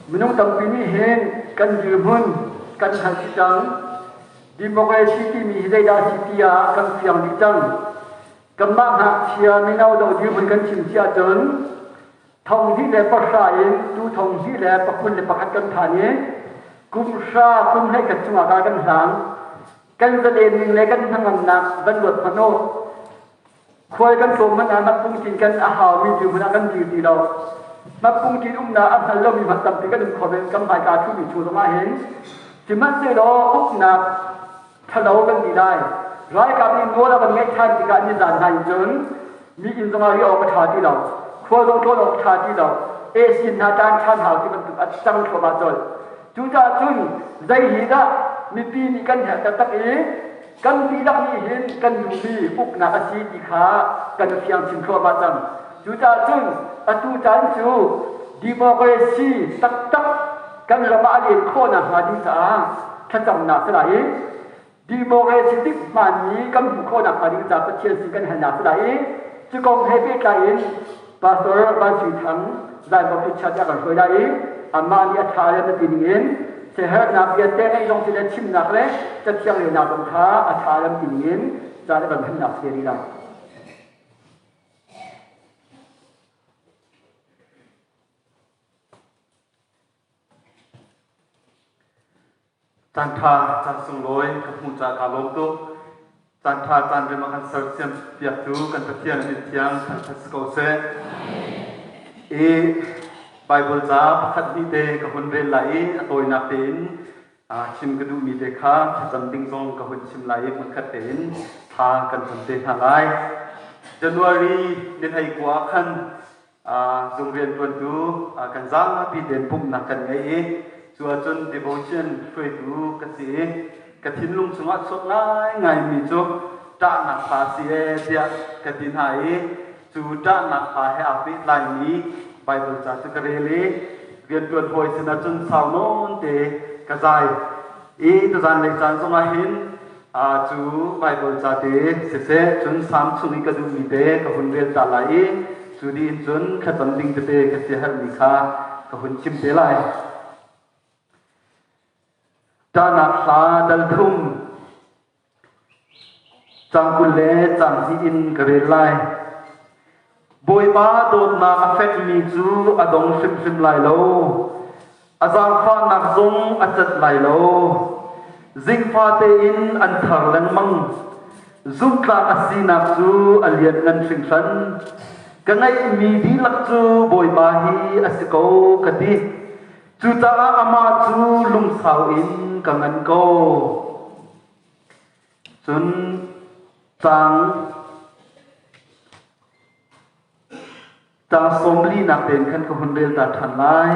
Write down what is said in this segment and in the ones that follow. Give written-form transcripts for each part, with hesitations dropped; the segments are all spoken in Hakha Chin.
Minung tampi nih hin kan dirhmun kan hngalh dih cang. Democracy timi hi zeidah a si ti ah kan fiang dih cang. Kanmah ngakchia mino do dirhmun kan chim si ahcun 2010 in tu 2021 kan phan i kum hra kum 11 chungah dah kan hlang. Kan zalen ning le kan hnangamnak van luat hmanh u. Khual kan tlawm hmanh ah Matpungtin kan a haumi dirhmun ah kan dir ti lo. Matpungtin umnak a hngal lomi hmanh tampi kan um kho men kan hmaika ṭhumi chung zongah hin sihmanhsehlaw uknak ṭhalo kan ti lai. Ralkap nih nawl a kan ngeih ṭhan tikah nizan hna in cun mi inn zongah riah awk a ṭha ti lo. Khual zong tlawn awk a ṭha ti lo. Esin hna ṭan ṭhan hau ti bantuk a cang thluahmah colh. Cucaah cun zei hi dah mipi nih kan herh taktak i kan dihlak nih hin kan duhmi uknak a si ti kha kan fiang chin thluahmah cang. Cucaah cun atu caan cu democracy taktak kan ram ah a len khawh nakhnga ding caah thlacamnak si lai i democracy dik hmaanmi kan hmuh khawh nakhnga ding caah Pathian sin kan halnak si lai i cu kong he pehtlai in Pastor Van Sui Thang Zaibawm Richard a kan hruai lai i amah nih a ṭha le na ti ning in siaherhnak vialte ngeih zong si le chimnak le cathiang relnak zong kha a ṭha lam ti ning in caan a kan hmannak si rih lai. Caan ṭha, caan sunglawi ka hmuh caah kaa lawm tuk. Caan ṭha, caan rem a kan sersiam piaktu kan Pathian min thiang thangṭhat si ko seh. I Baibal ca pakhat hnih te ka hun rel lai i a tawinak tein chim ka duhmi te kha thlacam ding zong ka hun chim lai i hmunkhat tein thla kan cam te hna lai. January ni 19 ah khan Zung rianṭuantu kan zapi tein pumhnak kan ngei i cu ahcun devotion hruaitu ka si i ka thinlung chungah chuak ngaingaimi cu ṭahnak hla si ee tiah ka ti hna i cu ṭahnak hla he aa pehtlaimi Baibal ca cu ka rel i rianṭuan hawi sinah cun sau nawn te ka zai i tuzan lei caan zongah hin Cu Baibal ca te siseh cun Salm chung i ka duhmi te ka hun rel ta lai i cu dih in cun thlacam ding tete ka siaherhmi kha ka hun chim te lai. Ṭahnak hla dal thum cang 20 le cang hnih in ka rel lai. Bawipa dawtnak a fekmi cu a dong hrimhrim lai lo. A zaangfahnak zong a cat lai lo. Zingfa tein an thar lengmang. Zumhtlak a sinak cu a lianngan hringhran. Ka ngeihmi dihlak cu Bawipa hi a si ko ka ti. Cucaah amah cu lungsau in ka ngan ko. Cun caang caang 40nak tein khan ka hun rel ta ṭhan lai.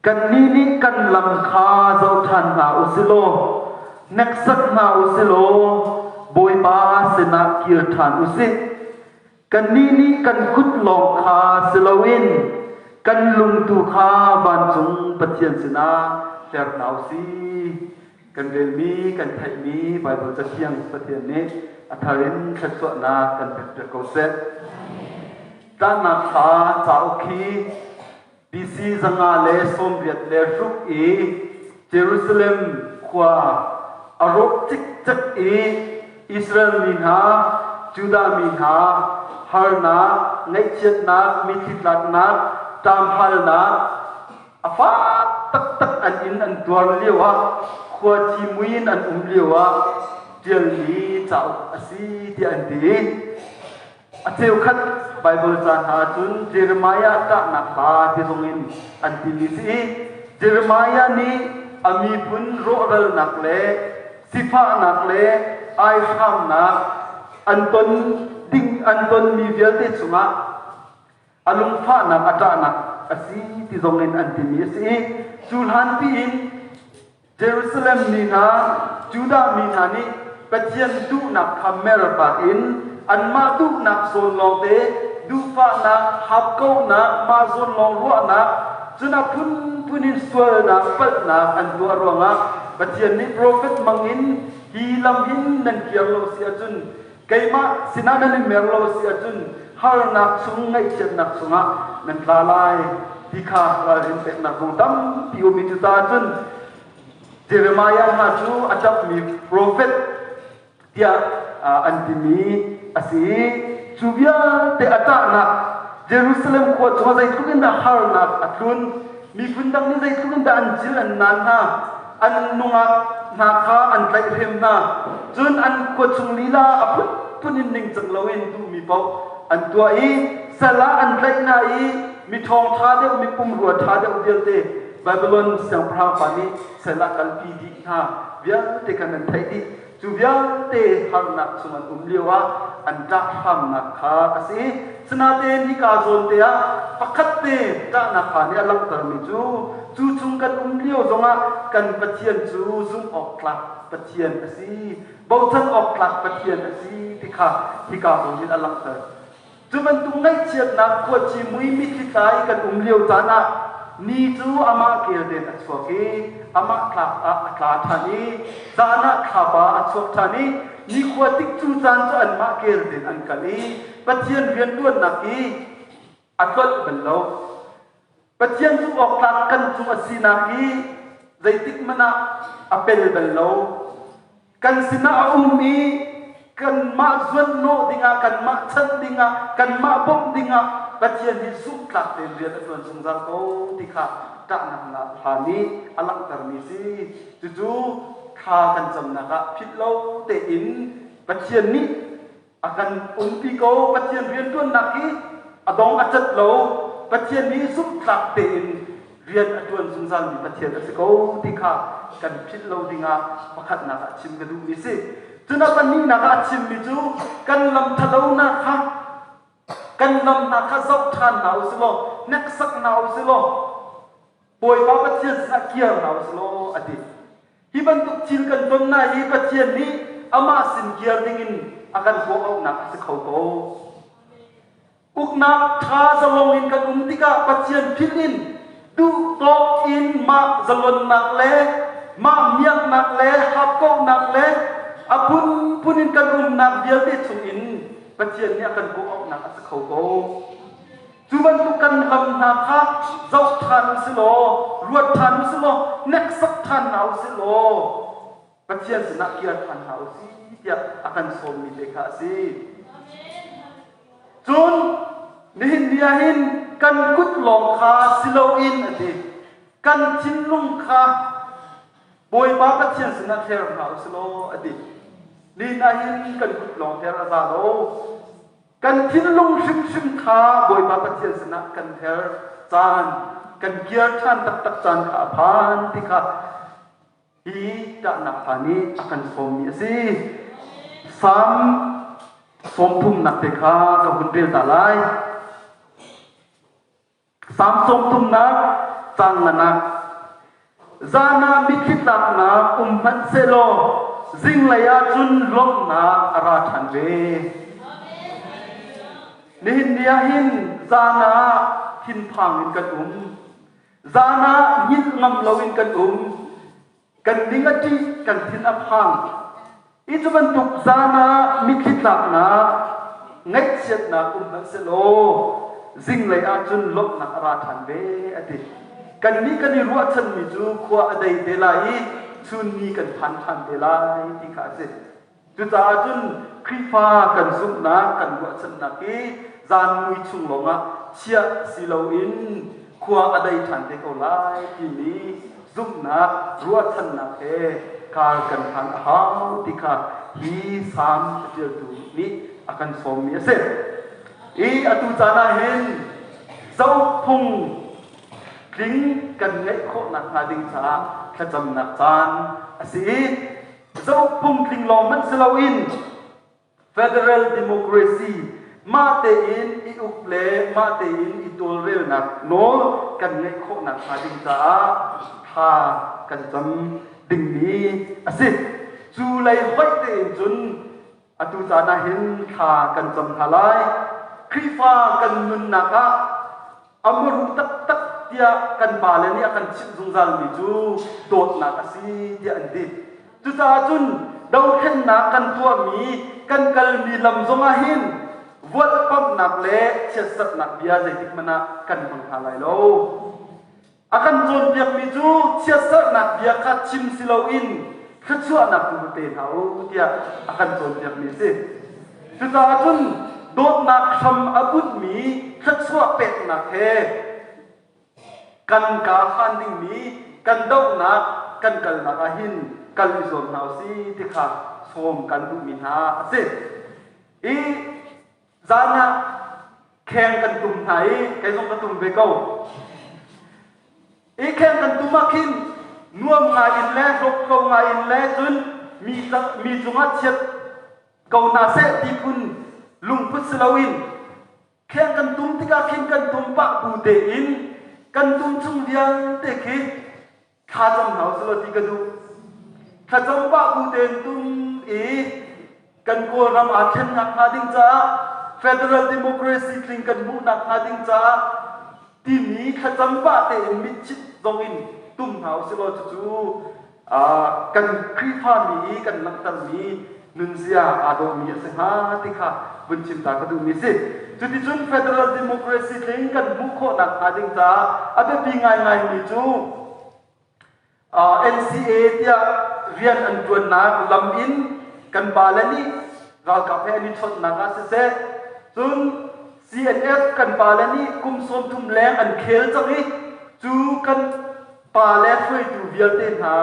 Kannih nih kan lam kha zoh ṭhan hna u si law, hneksak hna u si law, Bawipa sinah kir ṭhan u sih. Kannih nih kan kut lawng kha si loin kan lung tu kha vancung Pathian sinah hler hna u sih. Kan relmi, kan theihmi Baibal Cathiang Pathian nih a thar in thluachuahnak kan pekpiak ko seh. Tlanhnak hla cauk hi BC 186 i Jerusalem khua a rawh cikcek i Israel mi hna, Judah mi hna harnak, ngaihchiatnak, mitthli tlaknak, ṭamhalnak a fak taktak an in an tuar lioah khuaci mui in an um lioah ṭialmi cauk a si tiah an ti. A cheukhat Baibal ca hna ahcun Jeremiah ṭahnak hla ti zongin an timi si i Jeremiah nih a miphun rawhralnak le sifahnak le aihramnak an ton ding an tonmi vialte chungah a lungfahnak a ṭahnak a si ti zongin an timi a si i cu hlan piin Jerusalem mi hna, Judah mi hna nih Pathian duhnak kha merpak in anmah duhnak zawn lawngte duhfahnak, hakkauhnak, mah zawn lawng ruahnak, cun a phunphun in sualnak, palhnak an tuah ruangah Pathian nih profet hmangin hi lam hin nan kir lo si ahcun keimah sinah nan i mer lo si ahcun harnak chung ngaihchiatnak chungah nan tla lai. ti kha ralrin peknak zong tampi um i cucaah cun Jeremiah hna cu a ṭapmi profet tiah an timi a si i cu vialte a ṭahnak Jerusalem khua cungah zeitluk in dah harnak a tlun, miphun dang nih zeitluk in dah an cil an naan hna, an nungak hna kha an tlaihhrem hna, cun an khua chung lila a phunphun in ningcang loin duhmi paoh an tuah i sal ah an tlaih hna i mi ṭhawng ṭha deuh, mi pumrua ṭha deuh vialte Babylon siangpahrang pa nih sal ah kalpi dih hna vialte khan an theih dih. Cu vialte harnak chung an um lio ah an ṭah hramnak kha a si. Sinain hika zawn te ah pakhat te ṭahnak hla nih a langhtermi cu cu chung kan um lio zongah kan Pathian cu zumh awk tlak Pathian a si, bochan awk tlak Pathian a si ti kha hika zawn hin a langhter. Cu bantuk ngaihchiatnak khuaci mui mitthli tla i kan um lio caan ah ni cu amah kel tein a chuak i amah tlak ah a tla ṭhan i zan ah thlapa a chuak ṭhan i nikhua tik cu caan cu anmah kel tein an kal i Pathian rianṭuannak hi a tlolh bal lo. Pathian zumh awk tlak kan cung a sinak hi zeitik hmanh ah a pel bal lo. Kan sinah a um i kanmah zuanhnawh dingah, kanmah chanh dingah, kanmah bawmh dingah Pathian hi zumhtlak tein rian a ṭuan zungzal ko ti kha ṭahnak hla nih a langhtermi si. Cucu thla kan camnak ah philh lo tein Pathian nih a kan umpi ko. Pathian rianṭuannak hi a dong a cat lo. Pathian nih zumhtlak tein rian a ṭuan zungzalmi Pathian a si ko ti kha kan philh lo dingah pakhatnak ah chim ka duhmi si. Cun a pahnihnak ah a chimmi cu kan lam ṭhalonak kha kan lam hna kha zoh ṭhan hna u sih law hneksak hna u sih law Bawipa Pathian sinah kir hna u sih law a ti. Hi bantuk thil kan ton na hi Pathian nih amah sin kir dingin a kan kawhauhnak a si kho ko. Uknak ṭha zalong in kan um tikah Pathian philh in duh tawk in mah zalonnak le mah miaknak le hakkauhnak le a phunphun in kan umnak vialte chungin Pathian nih a kan kawhauhnak a si kho ko. Cu bantuk kan lam hna kha zoh ṭhan u si law, ruat ṭhan u si law, hneksak ṭhan hna u si law, Pathian sinah kir ṭhan hna u si tiah a kan sawmmi te kha a si. Cun nihin ni ah hin kan kut lawng kha si loin a ti. Kan thinlung kha Bawipa Pathian sinah hler hna u si law a ti. Nihin ah hin kan kut lawng hler a za lo. Kan thinlung hrimhrim kha Bawipa Pathian sinah kan her caan, kan kir ṭhan taktak caan kha a phan ti kha hi ṭahnak hla nih a kan sawmmi a si. Salm sawmthumnak te kha ka hun rel ta lai. Salm sawmthumnak caang nganak Zan ah mitthli tlaknak um hmanh sehlaw zinglei ah cun lawmhnak a ra ṭhan ve. Nihin ni ah hin zan ah thinphang in kan um. Zan ah hngilh ngam loin kan um. Kan ning a ṭih, kan thin a phang. Hi cu bantuk zan ah mitthli tlaknak, ngaihchiatnak um hmanh sehlaw zinglei ahcun lawmhnak a ra ṭhan ve a ti. Kannih kan i ruahchanmi cu khua a dei te lai i chun ni kan phan ṭhan te lai ti kha a si. Cucaah cun Khrihfa kan zumhnak, kan ruahchannak hi zan mui chung lawngah chiah si loin khua a dei ṭhan te ko lai timi zumhnak, ruahchannak he kar kan hlan a hau ti kha hi salm caṭialtu nih a kan sawmmi a si. I atu caan ah hin zaukphung tling kan ngeih khawh nakhnga ding caah thlacamnak caan a si i zaukphung tling lawng hmanh si loin Federal democracy mah tein i uk le mah tein i tawlrelnak nawl kan ngeih khawh nakhnga ding caah thla kan cam dingmi a si. Cu lei hoih tein cun atu caan ah hin thla kan cam hna lai. Khrihfa kan nunnak ah a muru taktak tiah kan pale nih a kan chimh zungzalmi cu dawtnak a si tiah an ti. Cucaah cun dothlennak kan tuahmi kan kalmi lam zongah hin Volhpamhnak le chiatserhnak bia zeitik hmanh ah kan hmang hna lai lo. A kan cawnpiakmi cu chiatserhnak bia kha chim si loin thluachuahnak tu pe hna u tiah a kan cawnpiakmi a si. Cucaah cun dawtnak hram a bunhmi thluachuah peknak he kan kaa hlan dingmi kan dohnak kan kalnak ah hin kal i zuam hna usih ti kha sawm kan duhmi hna a si. I zan ah kheng kan tum hna i kei zong ka tum ve ko. I kheng kan tum ah khin nuam ngai in le hlawk ngai in le cun mi mi cungah chiat ko hna seh ti phun lungput si loin Kheng kan tum tikah khin kan tum pah bu tein kan tum chung vialte khi thlacam hna usih ti ka duh. Thlacam pah bu tein tum i kan Kawlram aa thlennak hnga ding caah federal democracy tling kan hmuhnak hnga ding caah timi thlacam pah tein mitchit zong in tum hna usih law cucu kan Khrihfami i kan langhtermi nunzia aa dawhmi a si hnga ti kha vun chim ta ka duhmi si. Cuticun federal democracy tling kan hmuh khawhnak hnga ding caah a biapi ngaingaimi cu NCA tiah rian an ṭuannak lam in kan pale nih ralkap he an i chawnhnak ah siseh, cun CNF kan pale nih kum 30 leng an khel cang i cu kan pa le hruaitu vialte hna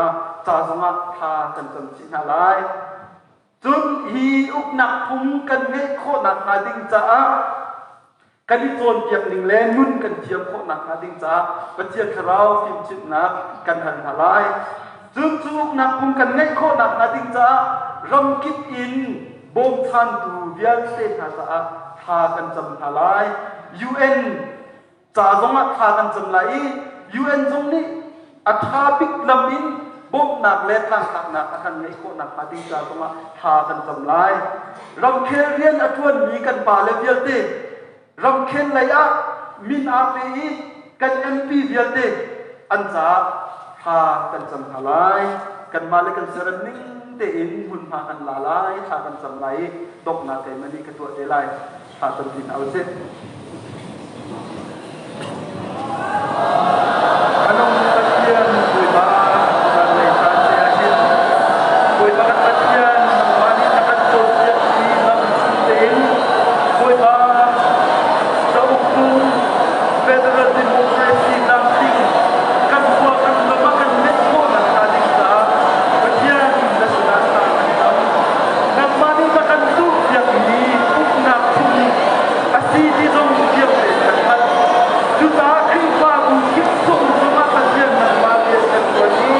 ca zongah thla kan cam chih hna lai. Cun hi uknak phung kan ngeih khawhnak hnga ding caah kan i cawnpiak ning le nun kan thiam khawhnak hnga ding caah Pathian Thlarau fimchimhnak kan hal hna lai. Cun cu uknak phung kan ngeih khawhnak hnga ding caah ramkip in bawmchantu vialte hna caah thla kan cam hna lai. UN ca zongah thla kan cam lai i UN zong nih a ṭha bik lam in bawmhnak le tlangtlaknak a kan ngeih khawh nakhnga ding ca zongah thla kan cam lai. Ramkhel rian a ṭuanmi kan pale vialte ramkhel lei ah min aa pe i kan MP vialte an caah thla kan cam hna lai. Kanmah le kan siarem ning tein hmunhma kan la lai, thla kan cam lai i donghnak keimah nih ka tuah te lai. Thla cam ti hna usih. Anung Pathian Bawipa zanlei caan te ah hin Bawipa kan Pathian nangmah nih na kan cawnpiakmi lam chung tein Bawipa cauk phung Federal Democracy tlamtling kan khua kan ram ah kan neih khawh nakhnga ding caah Pathian na sinah thla kan cam. Nangmah nih na kan duhpiakmi uknak phung a si ti zong fiang tein kan hngalh. Cucaah Khrihfabu kip cung zongah Pathian nangmah rian kan ṭuan i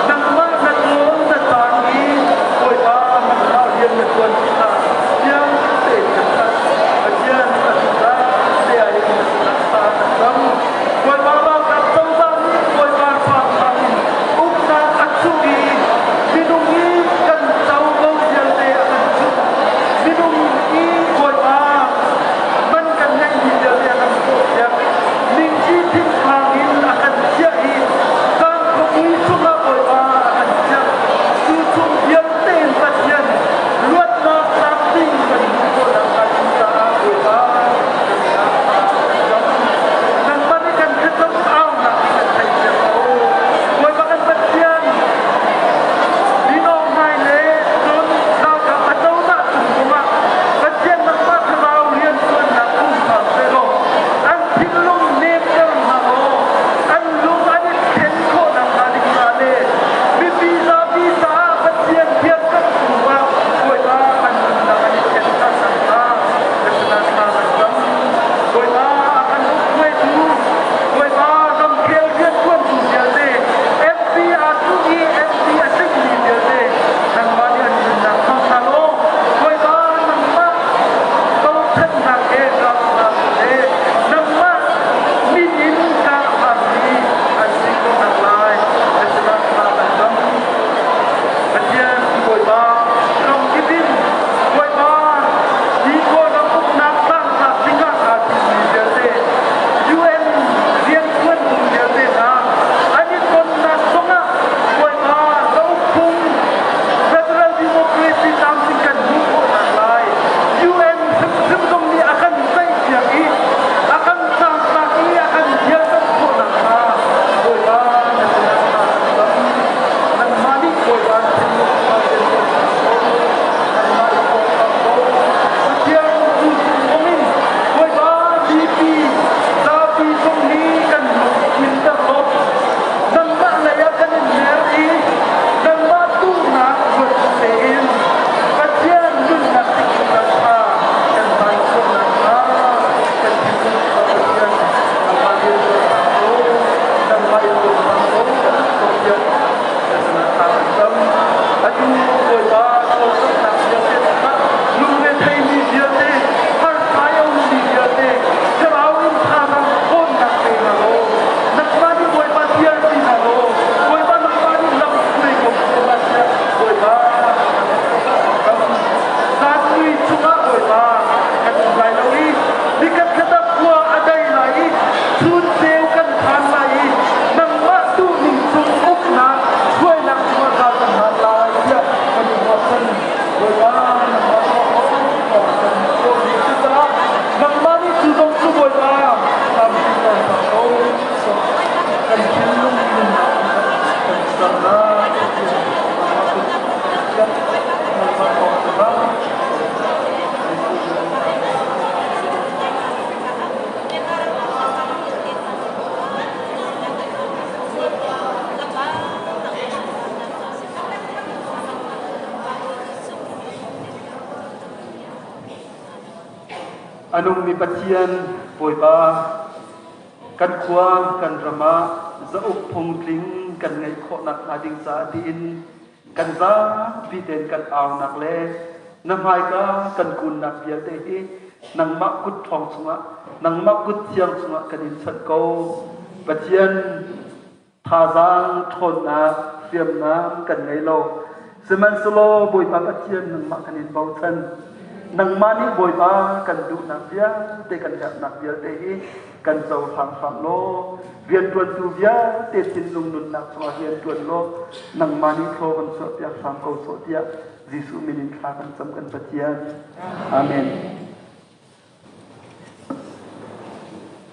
nangmah na cawn na caan i Bawipa nangmah rian na ṭuan tikah fiang tein kan hngalh. Pathian a duhnak te ah hin na sinah thla kan cam. Bawipa ralkap cozah nih Bawipa hramhram in uknak a chuh i minung i kan covo vialte a kan chuh. Minung i Bawipa man kan ngeihmi vialte a kan hrawhpiak. Ningṭi thinphang in a kan chiah i caan khuamui chungah Bawipa a kan chiah. Cu chung vialte in Pathian luatnak caah. cun Bawipa nangmah thawng kan tuahmi a si caah nangmah nih cu zong cu Bawipa tampi kan ko kan thinlung nunnak kan sernak nangmah thawng A nungmi Pathian Bawipa, kan khua kan ram ah zauk phung tling kan ngeih khawh nakhnga ding caah tiin kan zapi tein kan aunak le na hmaika kan kunnak vialte hi nangmah kut ṭhawng chungah nangmah kut thiang chungah kan in chanh ko. Pathian thazaang ṭhawnnak hriamnam kan ngei lo. Sihmanhsehlaw Bawipa Pathian nangmah kan in bochan. Nangmah nih Bawipa kan duhnak vialte kan herhnak vialte hi kan cohlang hram law rianṭuantu vialte thinlung nunnak chungah rianṭuan law nangmah nih thlaw kan chuahpiak hram ko sawh tiah Jesuh min in thla kan cam kan Pathian. Amen.